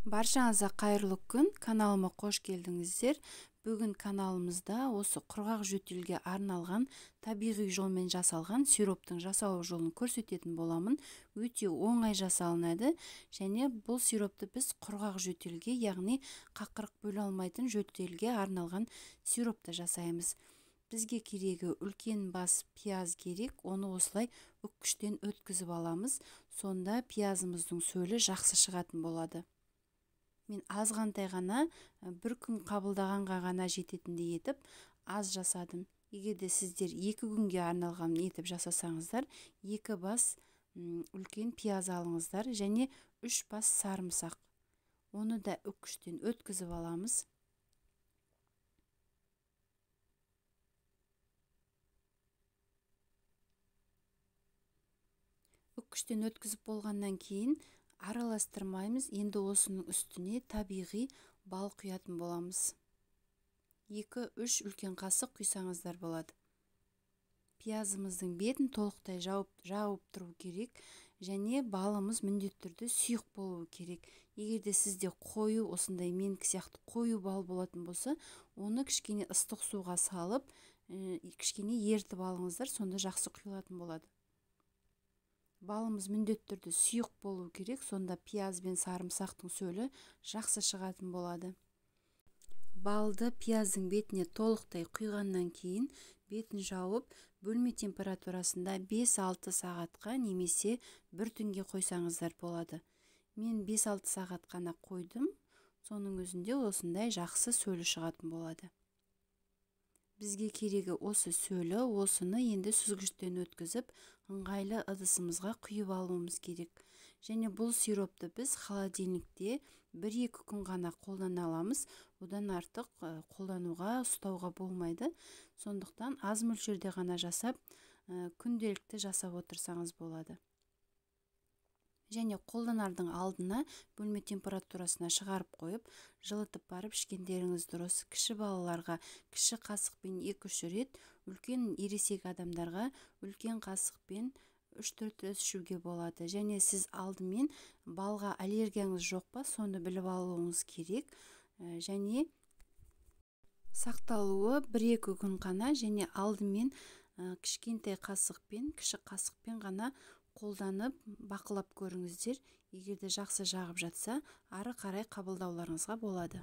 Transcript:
Баршаңызға қайырлы күн, каналыма қош келдіңіздер. Бүгін каналымызда осы құрғақ жөтелге арналған табиғи жолмен жасалған сироптың жасалу жолын көрсететін боламын. Өте оңай жасалынады және бұл сиропты біз құрғақ жөтелге, яғни қақырық бөле алмайтын жөтелге арналған сиропты жасаймыз. Бізге керегі үлкен бас пияз керек, оны осылай үккіштен өткізіп аламыз. Сонда пиязымыздың сөлі жақсы шығатын болады. Мен азғантай ғана, бір күн қабылдағанға ғана жететіндей етіп аз жасадым. Егер де сіздер 2 күнге арналған етіп жасасаңыздар, 2 бас үлкен пияз алыңыздар және 3 бас сарымсақ. Оны да үккіштен өткізіп аламыз. Үккіштен өткізіп болғаннан кейін араластырмаймыз. Енді осының үстіне табиғи бал құятын боламыз. 2-3 үлкен қасық құйсаңыздар болады. Пиязымыздың бетін толықтай жауып тұру керек және балымыз міндетті түрде сұйық болуы керек. Егер де сізде қою, осындай менікі сияқты қою бал болатын болса, оны кішкене ыстық суға салып, кішкене ерітіп алыңыздар, сонда жақсы құйылатын болады. Балымыз міндетті түрде сұйық болу керек, сонда пияз бен сарымсақтың сөлі жақсы шығатын болады. Балды пияздың бетіне толықтай құйғаннан кейін бетін жауып, бөлме температурасында 5-6 сағатқа немесе бір түнге қойсаңыздар болады. Мен 5-6 сағат қана қойдым, соның өзінде осындай жақсы сөлі шығатын болады. Бізге керегі осы сөлі, осыны енді сүзгіштен өткізіп, ыңғайлы ыдысымызға құйып алуымыз керек. Және бұл сиропты біз холодильникте 1-2 күн ғана қолдана аламыз, одан артық қолдануға, ұстауға болмайды. Сондықтан аз мөлшерде ғана жасап, күнделікті жасап отырсаңыз болады. Және қолданардың алдына бөлме температурасына шығарып қойып, жылытып барып ішкендеріңіз дұрыс. Кіші балаларға кіші қасықпен 2-3 рет, үлкен ересек адамдарға үлкен қасықпен 3-4 рет ішуге болады. Және сіз алдымен балға аллергияңыз жоқ па, соны біліп алуыңыз керек. Және сақталуы 1-2 күн ғана, және алдымен кішкентай қасықпен, кіші қасықпен ғана қолданып, бақылап көріңіздер. Егер де жақсы жағып жатса, ары қарай қабылдауларыңызға болады.